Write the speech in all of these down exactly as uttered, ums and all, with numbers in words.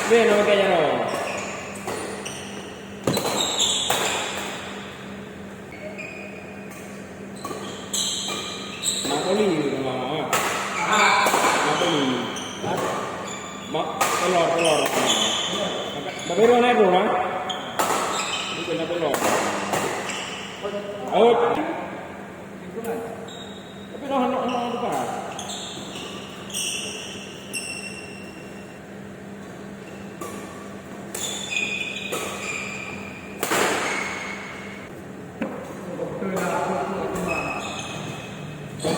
Beh, nama kaya nyoe. Napoli ke nama, ah. Napoli. Ma-, telor, telor. Tapi orang naik tu, ah. Itu kena telor. Out. Tapi dah anak-anak tu kan.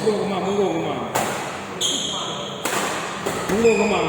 Munggong keumah, munggong keumah. Munggong keumah.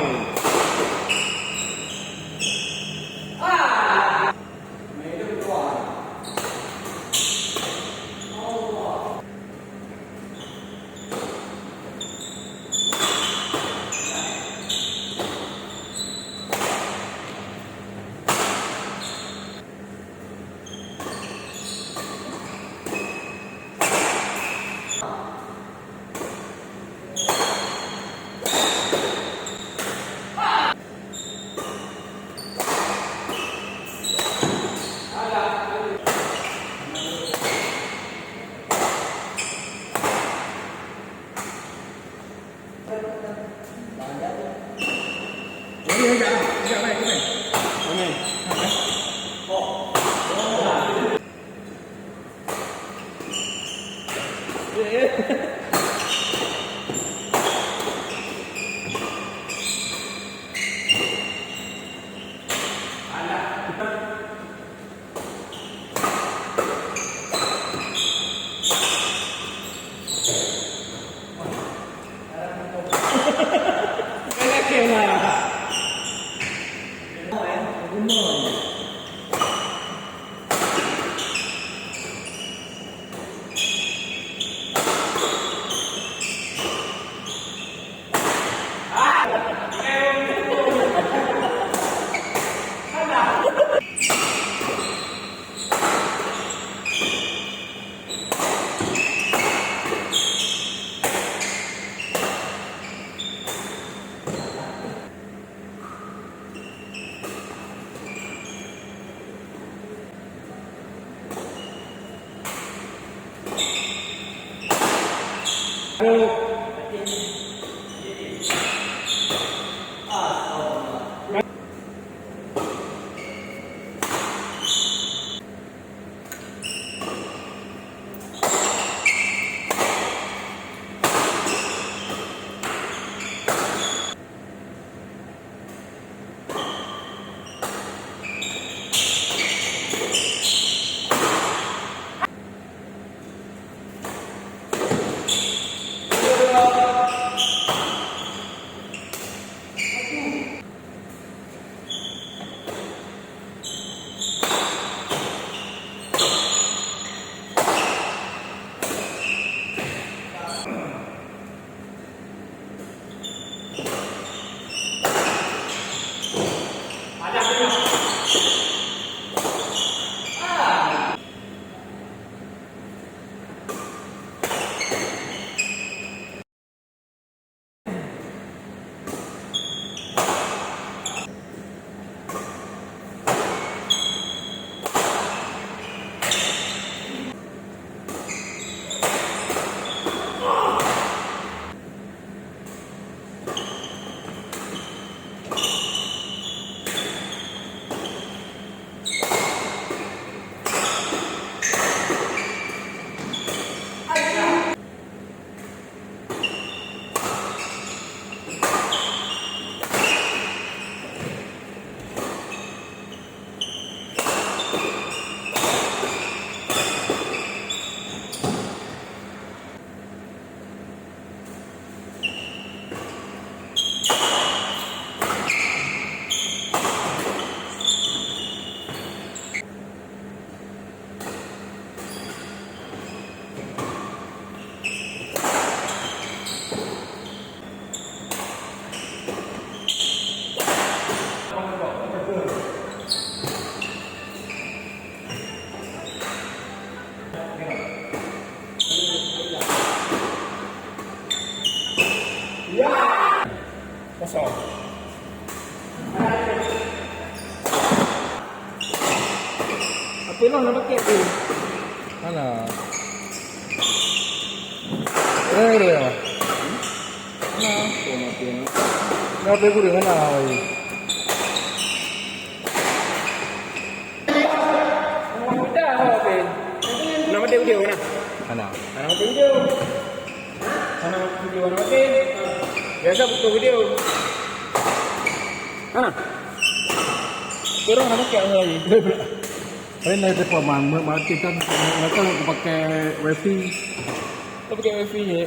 Kosong. Tengok nama kek tu. Mana? Eh, dia. Mana? Oh, mati, eh. Dah pergi dulu, mana? Dah, oh, Ben. Nama dia, dia mana? Mana? Mana dia, dia? Mana video, mana dia? Biasa buka video. Mana? Kurang nama kek lagi. Lain dari depan, ma-, ma-, mati kan, mereka nak pakai wifi. Kau pakai wifi je.